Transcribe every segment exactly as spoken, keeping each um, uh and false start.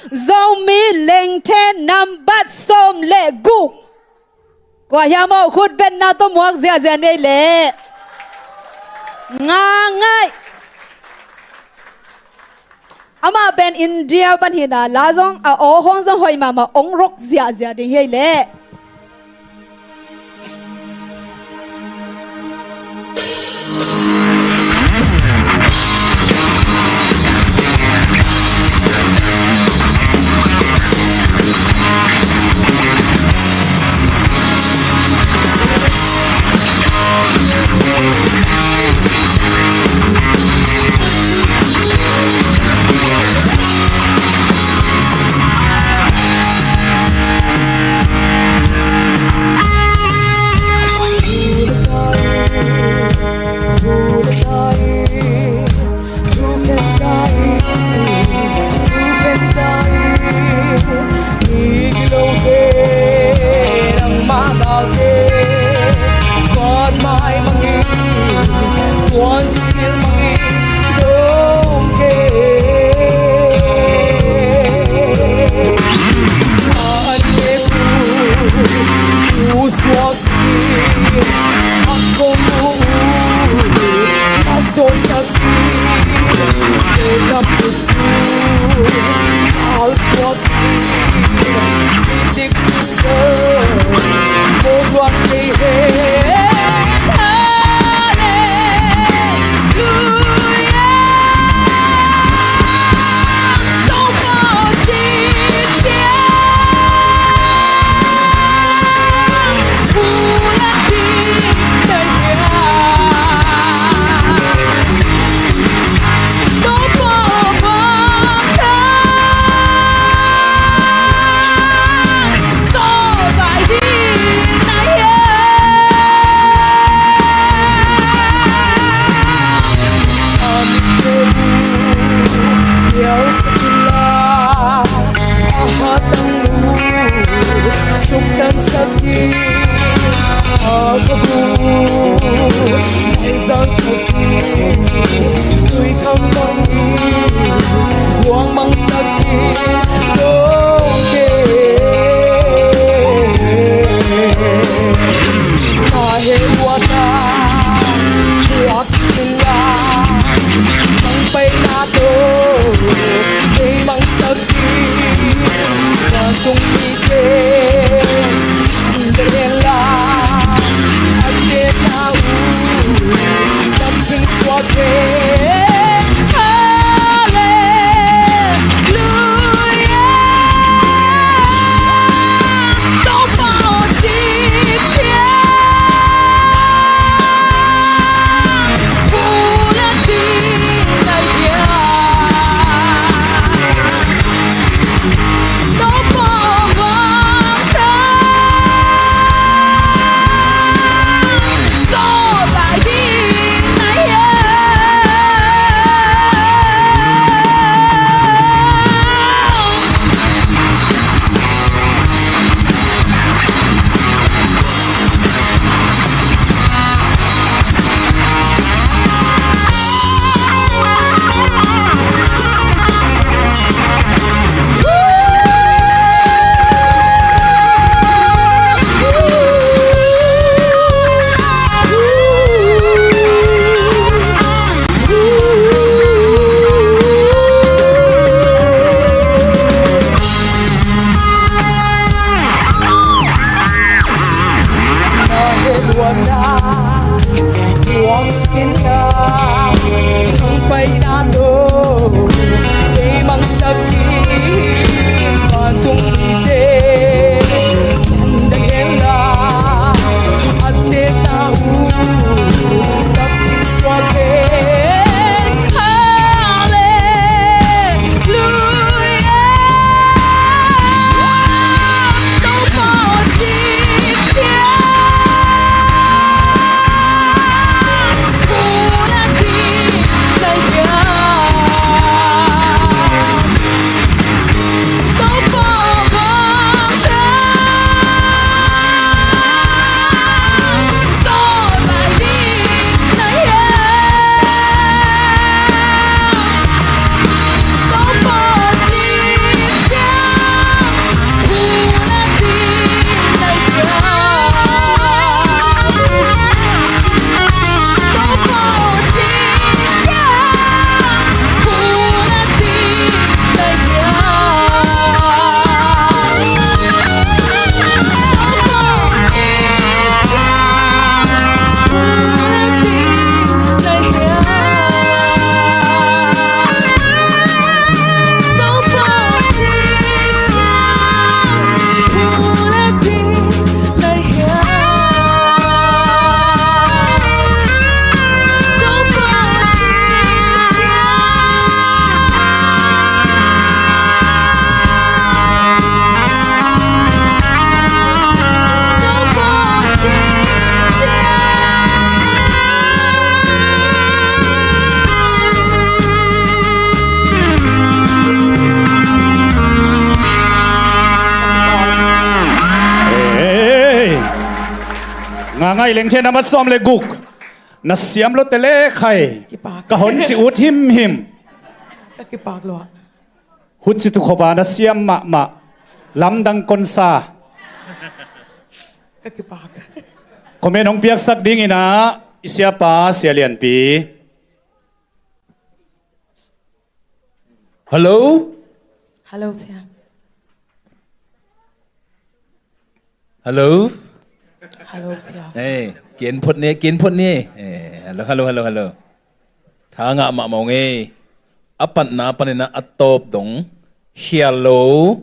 Zomi Lengthe nambat sawm le guk. Kua hiam aw, khut betna tawh muak ziahziah nei leh. Nga ngai. Amah pen India pan hi-in ah, la zong a aw hong zong hoih mahmah, hong ruk ziahziah ding hi ei leh. A ngaih leng thei na mat sawm le guk. Na siam lo te le khai. Kipak. Ka hon ci ut himhim. Ka kipak lua. Hut ci tu khopa na siam mahmah. Lamdang konsa. Ka kipak. Comment hong piaksak dingin ah i siapa Sia Lianpi. Hello? Hello, Sia. Hello? Hello, Sia. Eh, kian phot ni, kian phot ni. Eh, hello, hello, hello, hello. Tha ngah mahmah ung ei. A patna panin ah a tawp dong. Khia lo,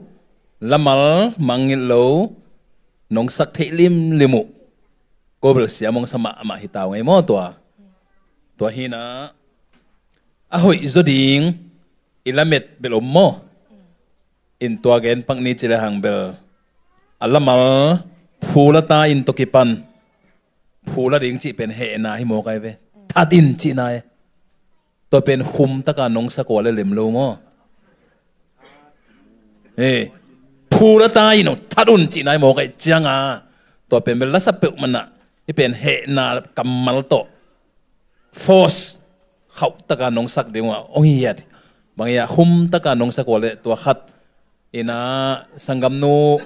lamal, mangngilh lo. Nong sak theih limlim uh. Ko bel siam hong sa mahmah hi ta ung ei maw tua. Tua hi na. A hoih zaw ding i lamet bel om maw? In tua gen pak ni ci le hang bel a lamal phu la ta in tawh kipan phu la ding cih pen hehna hi mawk ai ve. That in cihna e. Tua pen khum taka nong sak ua le lem lo maw? Hei, phu la ta in that un cihna hi mawk ai cianga tua pen bel la sa peuh manah i pen hehna kammal tawh force khauh taka nong sak ding uh a hong hiat. Bang hiah khum taka nong sak uh a leh tua khat ina sanggamnu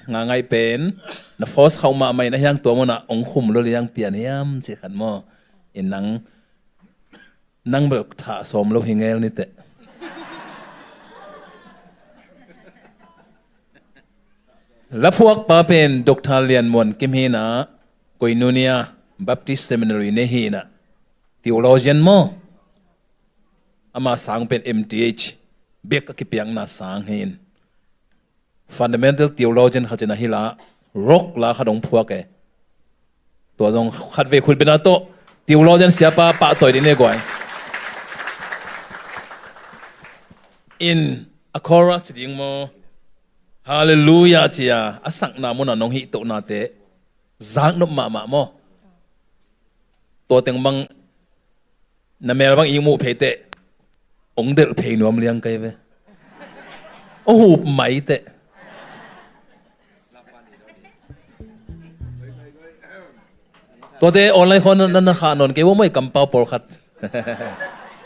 nga ngaih pen na force khauh mahmah in a hiang tua munah hong khum lo liang pian hiam cih khat maw? In nang nang bel thah sawm lo hi ngel ni teh. Laphuakpa pen Doctor Lian Muan Kim hi na, Koinonia Baptist Seminary nei hi na, theologian maw? Ama sang pen M T H bek a kipiakna sang hi in. Fundamental theologian khat in a hi la, rock la khat hong phuak e. Tua zong khatvei khut bena tawh theologian siapa pahtawi ding ne guai. In a chorus ci ding maw? Hallelujah cia a sakna muna nong hih tohnate zaknop mahmah maw? Tua teng bang na mel bang i muh phei teh hong delh phei nuam liang kai ve. Hong hup mai teh. Tuate online khawng na, na khah nawn kei ua maw i kampau pawlkhat.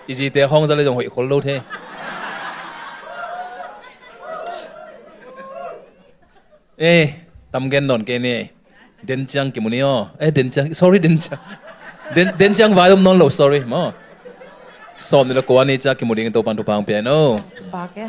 I zite khawng za le zong hoih khol lo thei. Eh, tam gen nawn kei ni. Den ciang kimu ni aw. Eh, den ciang, sorry, den ciang. Den, den ciang vai om nawn lo, sorry maw. Sawm ni le kua ni ciang kimu ding in Topan thupha hong pia in aw. Bak e.